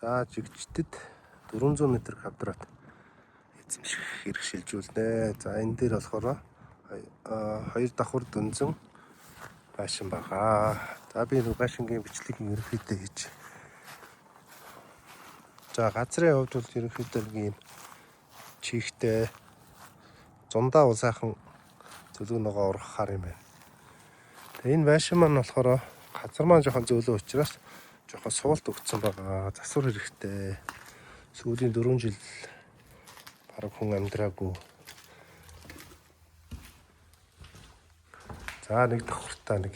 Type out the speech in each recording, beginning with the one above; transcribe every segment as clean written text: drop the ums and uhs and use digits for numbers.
За жигчтэд 400 м квадрат эзэмших эрх шилжүүлнэ. За энэ дээр болохоор хоёр давхар дүнзэн байшин байгаа. За би нэг байшингийн бичлэгийг ерөнхийдөө хийж. За газрын хувьд бол ерөнхийдөө нэг юм чихтэй зундаа бол сайхан зөлөг ногоо ургахаар юм байна. Тэгээ энэ байшин маань болохоор газар маань жоохон зөөлөн учраас жоохон суулт өгсөн байгаа. Засвар хэрэгтэй. Сүүлийн 4 жил бараг хүн амьдраагүй. За нэг давхартаа нэг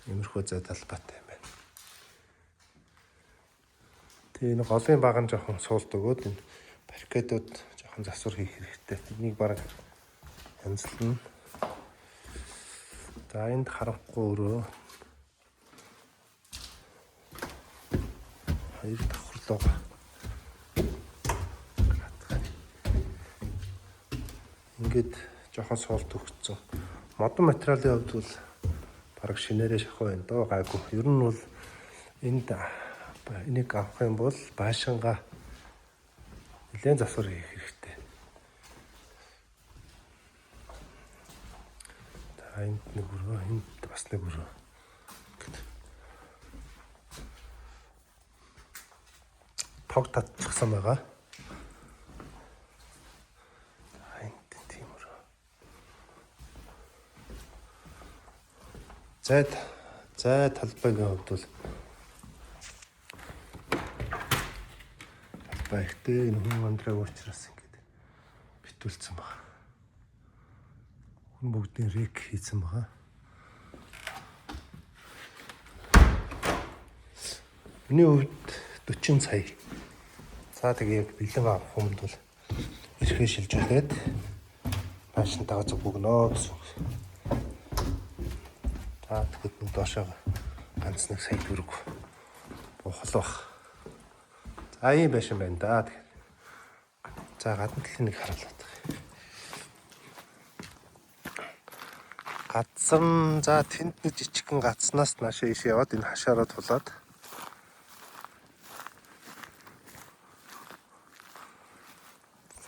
иймэрхүү зай талбайтай юм байна. Тэгээ энэ голын баг нь жоохон суулт өгөөд энэ паркетууд жоохон засвар хийх хэрэгтэй. Энийг бараг янзлна. За энд харанхуй өрөө хоёр давхарлууга. Ингээд жоохон суулт өгсөн. Модон материалын хувьд бол бараг шинээрээ шахуу байна доо гайгүй. Ер нь бол энд энийг авах юм бол байшингаа нэлээд засвар хийх хэрэгтэй. За энд нэг өрөө, энд бас нэг өрөө. Тог татчихсан байгаа. За энд тийм өрөө. Зай талбайгийн хувьд бол талбай ихтэй энэ хүн амьдраагүй учраас ингээд битүүлсэн байгаа. Хүн бүгдийн рек хийсэн байгаа. Миний хувьд 40 сая. За тэгээ яг бэлэн авах хүнд бол эрхээ шилжүүлээд байшинтайгаа зүг өгнө гэсэн үг. За тэгэхэд нэг доошоо ганц нэг сая төгрөг буухал бах. За ийм байшин байна да. Тэгэхээр. За гадна талын нэг харуулдаг. Газар за тэнд нэг жижигхэн гацнаас наашаа ийшээ яваад энэ хашаараа тулаад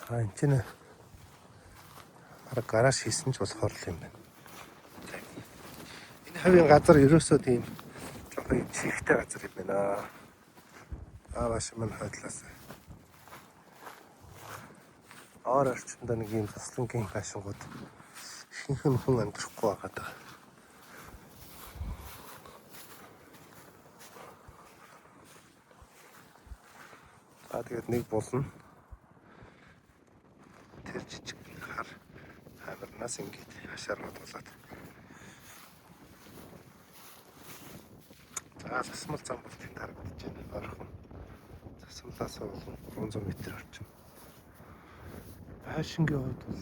за энэ чинь бараг гараж хийсэн ч болохоор л юм байна. Энэ хавийн газар ерөөсөө тийм жоохон юм чихтэй газар юм байна. Аа баш мань хойдлоос. Ор орчиндөө нэг юм заслангийн байшингууд ихэнх нь хүн амьдрахгүй байгаа даа. За тэгээд нэг булна. Тэр жижиг хар амирнаас ингээд хашаараа тулаад. За засмал зам бол тэнд харагдаж байна. Орхон. Засмалаас бол 300 м орчим. Байшингийн хувьд бол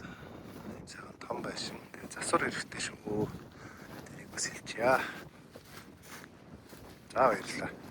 сайхан том байшин. Тэгээ засвар хэрэгтэй шүү. Тэрийг бас хэлчихье. За баярлалаа.